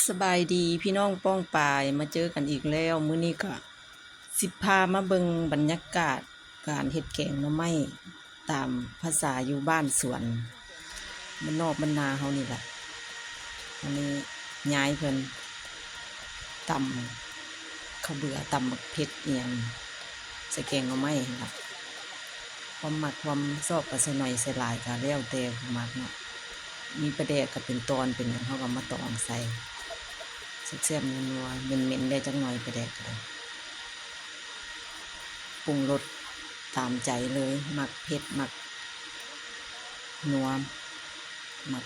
ສະບາຍດີພີ່ນ້ອງປ້ອງປາຍ ມາເຈີກັນອີກແລ້ວ. ມື້ນີ້ກະຊິພາມາເບິ່ງບັນຍາກາດການເຮັດແກງໜໍ່ໄມ້ຕາມພາສາຢູ່ບ້ານສວນ ບ້ານນອກບ້ານນາເຮົານີ້ແຫຼະ. ອັນນີ້ຍາຍເພິ່ນຕຳເຂົ້າເບືອ ຕຳບັກເຜັດອີ່ຫຍັງ ໃສ່ແກງໜໍ່ໄມ້ຫັ້ນລະ. ຄວາມມັກຄວາມຊອບກະໃສ່ໜ້ອຍໃສ່ຫຼາຍກະແລ້ວແຕ່ຜູ້ມັກເນາະ. ມີປາແດກກະເປັນຕອນເປັນຫຍັງ ເຮົາກະມາຕອງໃສ່ ແຊບໆ ນົວໆ ເໝັນໆ ແດ່ຈັກໜ້ອຍປາແດກກະໄດ້. ປຸງລົດຕາມໃຈເລີຍ ມັກເຜັດ ມັກນົວ ມັກ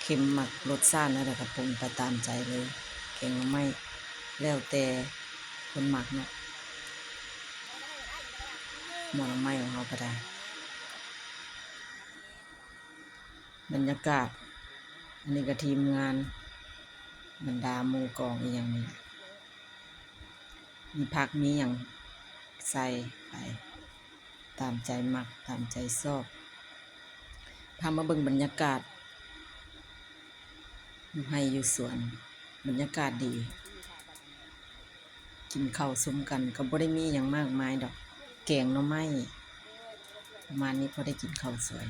ເຄັມ ມັກລົດຊາດແນວໃດກະປຸງໄປຕາມໃຈເລີຍ. ແກງໜໍ່ໄມ້ແລ້ວແຕ່ຄົນມັກເນາະ. ໝໍ້ໜໍ່ໄມ້ຂອງເຮົາກະໄດ້. ບັນຍາກາດ ອັນນີ້ກະທີມງານ ບັນດາໝູ່ກອງອີ່ຫຍັງນີ້ແຫຼະ ມີຜັກມີຫຍັງໃສ່ໄປຕາມໃຈມັກຕາມໃຈຊອບ. ພາມາເບິ່ງບັນຍາກາດຢູ່ໄຮ່ຢູ່ສວນ ບັນຍາກາດດີ. ກິນເຂົ້າຊຸມກັນ ກະບໍ່ໄດ້ມີຫຍັງມາກມາຍດອກ ແກງໜໍ່ໄມ້ປະມານນີ້ ພໍໄດ້ກິນເຂົ້າສວຍ.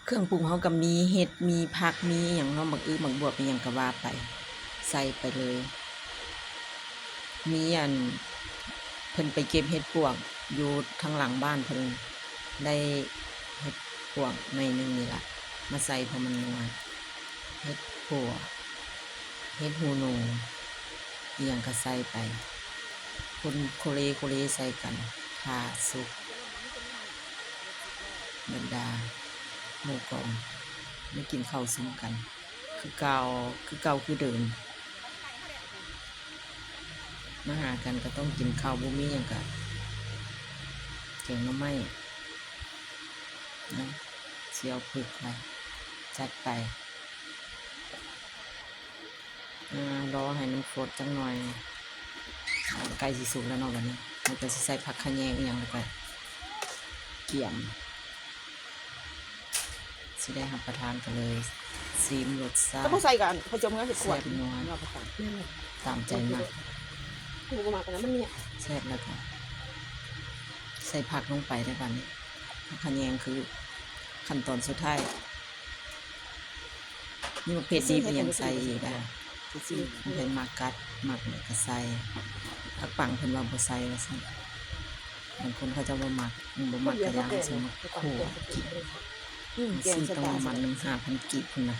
ເຄື່ອງປຸງເຮົາກະມີເຫັດ ມີຜັກ ມີຫຍັງເນາະ ໝາກອຶໝາກບວບອີ່ຫຍັງກະວ່າໄປ ໃສ່ໄປເລີຍ. ມີອັນ ເພິ່ນໄປເກັບເຫັດປວກຢູ່ທາງຫຼັງບ້ານເພິ່ນ ໄດ້ເຫັດປວກໜ້ອຍໜຶ່ງນີ້ລະ ມາໃສ່ພໍມັນນົວ. ເຫັດປົວ ເຫັດຫູໜູ ອີ່ຫຍັງກະໃສ່ໄປ ຄົນໂຄເລໂຄເລໃສ່ກັນ ຖ້າສຸກ. ບັນດາໝູ່ກອງມາກິນເຂົ້າຊຸມກັນຄືເກົ່າ ຄືເກົ່າຄືເດີມ. ມາຫາກັນກະຕ້ອງກິນເຂົ້າ ບໍ່ມີຫຍັງກະແກງໜໍ່ໄມ້ເນາະ ຊິເອົາປຶກໄວ້ ຈັດໄປ. ອ່າ ລໍໃຫ້ມັນຟົດຈັກໜ້ອຍ ອ່າ ໃກ້ຊິສຸກແລ້ວເນາະ. ບາດນີ້ເຮົາກະຊິໃສ່ຜັກຂະແຍງອີ່ຫຍັງ ແລ້ວກະກຽມ ຊິໄດ້ຮັບປະທານກັນເລີຍ. ຊີມລົດຊາດ ກະບໍ່ໃສ່ກະອັນ ເຂົາເຈົ້າເມືອເຮັດຂວດ ແຊບນົວ ຕາມໃຈມັກ ແຊບແລ້ວກະໃສ່ຜັກລົງໄປເດີ້. ບາດນີ້ຜັກຂະແຍງຄືຂັ້ນຕອນສຸດທ້າຍ. ມີໝາກເຜັດດີບອີ່ຫຍັງໃສ່ອີກໄດ້ ຜູ້ໃດມັກກັດມັກຫຍັງກະໃສ່ ຜັກປັງເພິ່ນວ່າບໍ່ໃສ່ວ່າຊັ້ນ. ບາງຄົນເຂົາເຈົ້າບໍ່ມັກ ບໍ່ມັກກະຢ່າງ ເອົາມາຂົ້ວກິນ. ຊື້ຕັ້ງປະມານໜຶ່ງຫ້າພັນກີບພຸ້ນນະ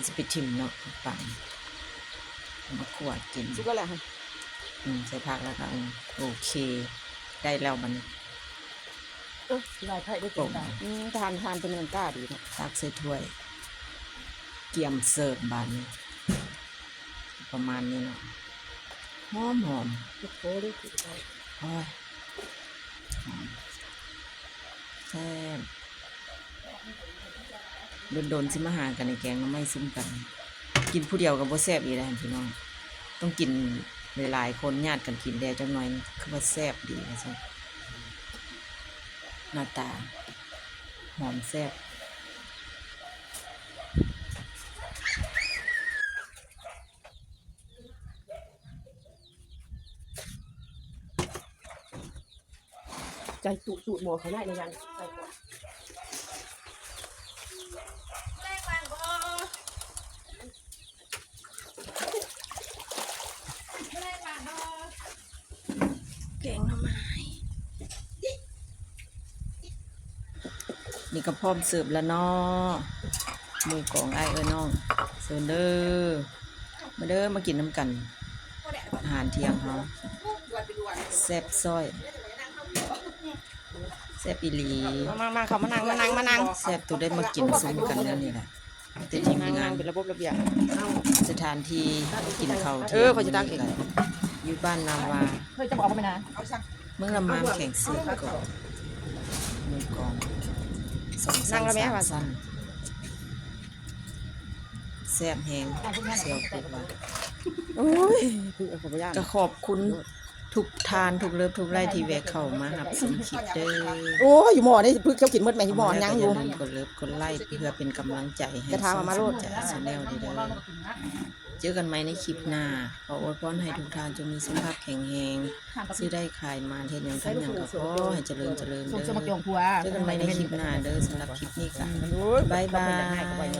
ຊິໄປຖິ້ມເນາະ ຜັກປັງ ເອົາມາຂົ້ວກິນ. ສຸກແລ້ວ ອືມ ໃສ່ຜັກແລ້ວກະ ໂອເຄ ໄດ້ແລ້ວບາດນີ້. ເອີ ຫຼາຍໄຜໄດ້ກິນຕາຍ ອືມ ທານ ທານເປັນເງິນກ້າດີເນາະ. ຕັກໃສ່ຖ້ວຍ ກຽມເສີບບາດນີ້ ປະມານນີ້ເນາະ. ຫອມໆ ໂອ້ຍ ຫອມ ແຊບ. ດົນໆ ຊິມາຫາກັນໃນແກງໜໍ່ໄມ້ຊຸມກັນ. ກິນຜູ້ດຽວກະບໍ່ແຊບອີກແລ້ວພີ່ນ້ອງ ຕ້ອງກິນຫຼາຍໆຄົນ ຍາດກັນກິນແດ່ຈັກໜ້ອຍ ຄືວ່າແຊບດີວ່າຊັ້ນ. ໜ້າຕາຫອມແຊບ. ໃຈຕູດໆ ໝໍ້ເຂົາໄດ້ແລ້ວຍັງ ແກງໜໍ່ໄມ້ ນີ້ກະພ້ອມເສີບແລ້ວເນາະ. ໝູ່ກອງອ້າຍເອີຍນ້ອງ ເຊີນເດີ້ ມາເດີ້ ມາກິນນຳກັນ ອາຫານທ່ຽງເຮົາ ແຊບຊ້ອຍ ແຊບອີ່ຫຼີ. ມາໆໆ ເຂົ້າມານັ່ງ ມານັ່ງ ມານັ່ງ ແຊບ ໂຕໄດ້ມາກິນຊຸມກັນແນວນີ້ແຫຼະ. ແຕ່ທີມງານ ເປັນລະບົບລະບຽບ ສະຖານທີ່ກິນເຂົ້າທ່ຽງ ເອີ ຂ້ອຍຊິຕັກເອງ ຢູ່ບ້ານນາວາ ເຮີ້ຍ ຈະບອກວ່າແມ່ນນາ ເມືອງລະມາມ ແຂວງເຊກອງ. ໝູ່ກອງ ສອງຊັ້ນ ສາມຊັ້ນ ແຊບແຮງ ສຽວຄິດວ່າ ໂອ້ຍ ເພິ່ນເອົາເຂົ້າໄປຢ້ານ ກໍຂອບຄຸນທຸກທ່ານ ທຸກເລີບ ທຸກໄລ້ທີ່ແວະເຂົ້າມາຮັບຊົມຄລິບເດີ. ໂອ້ຍ ຢູ່ໝໍ້ນີ້ ເພິ່ນເຈົ້າກິນໝົດແມ່ ຢູ່ໝໍ້ຍັງຢູ່. ຢ່າລືມກົດເລີບ ກົດໄລ້ ເພື່ອເປັນກຳລັງໃຈໃຫ້ຊ່ອງສົມໃຈ Channel ເດີ. ເຈີກັນໃໝ່ໃນຄລິບໜ້າ. ຂໍອວຍພອນໃຫ້ທຸກທ່ານຈົ່ງມີສຸຂະພາບແຂງແຮງ, ຊື້ໄດ້ຂາຍໝານ, ເຮັດຫຍັງທຳຫຍັງກໍຂໍໃຫ້ຈະເລີນຈະເລີນເດີ. ເຈີກັນໃໝ່ໃນຄລິບໜ້າເດີ. ສຳລັບຄລິບນີ້ກໍບາຍບາຍ.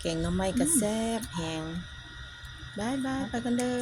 ແກງໜໍ່ໄມ້ກໍແຊບແຮງ. ບາຍບາຍ ໄປກ່ອນເດີ.